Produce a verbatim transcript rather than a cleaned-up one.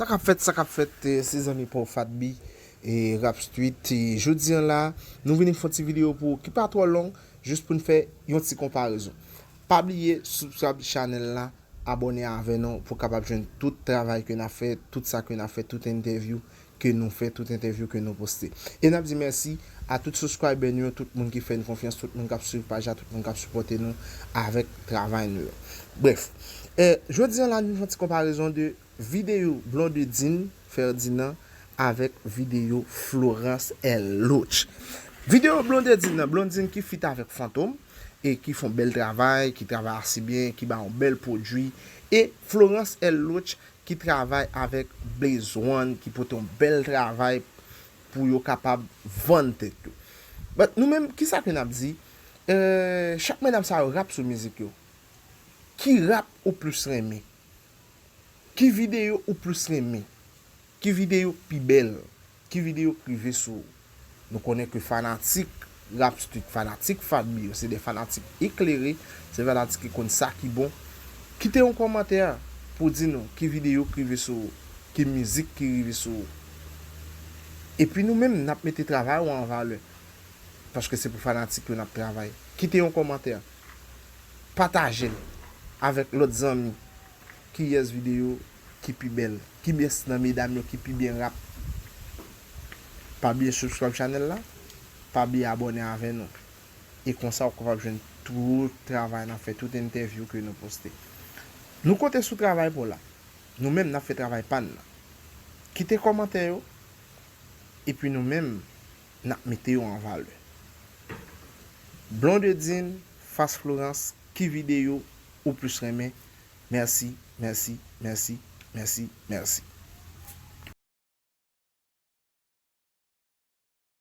Sa k ap fèt, sa k ap fèt, eh, se zanmi pa w Fat B, eh, Rap Street. Eh, jodi a la, nou vini fè yon ti videyo pou ki pa twò long, jis pou n fè yon ti konparezon. Pa bliye subscribe channel la, abòne avè nou pou w kapab jwenn tout travay ke n ap fè, tout sa ke n ap fè, tout entèvyou ke nou fè, tout entèvyou ke nou poste. E n ap di mèsi a tout subscriber nou yo, tout moun ki fè n konfyans, tout moun k ap swiv paj la, tout moun k ap sipòte nou avèk travay nou yo. Brèf, eh, jodi a la, nou fè yon ti konparezon de videyo Blondedine Ferdinand avèk videyo Florence L Loutch. Videyo Blondedine nan, Blondedine ki feat avèk Fantom e ki fè yon bèl travay, ki travay ase byen, ki bay yon bèl pwodui, e Florence L Loutch ki travay avèk Blaze One, ki pote yon bèl travay pou yo kapab vann tèt yo. But nou menm, kisa ke n ap di? Eh, chak medam sa yo rap sou mizik yo. Ki rap ou plis renmen? Ki videyo ou plis renmen? Ki videyo pi bèl? Ki videyo k rive sou ou? Nou konnen ke fanatik Rap Street, fanatik Fat B yo, se de fanatik eklere, se fanatik ki konn sa ki bon. Kite yon kòmantè pou di nou ki videyo k rive sou ou, ki mizik ki rive sou ou. Epi nou menm, n ap mete travay ou an valè. Paske se pou fanatik yo n ap travay. Kite yon kòmantè. Pataje l avèk lòt zanmi. Kiyès videyo ki pi bèl? Kiyès nan medam yo ki pi byen rap? Pa bliye subscribe channel la. Pa bliye abòne avè nou. E konsa w kapab jwenn tout travay n ap fè, tout entèvyou ke nou poste. Nou konte sou travay pa w la. Nou menm n ap fè travay pa n nan. Kite kòmantè yo. Epi nou menm, n ap mete yo an valè. Blondedine fas Florence, ki videyo ou plis renmen? Mèsi, mèsi, mèsi, mèsi, mèsi.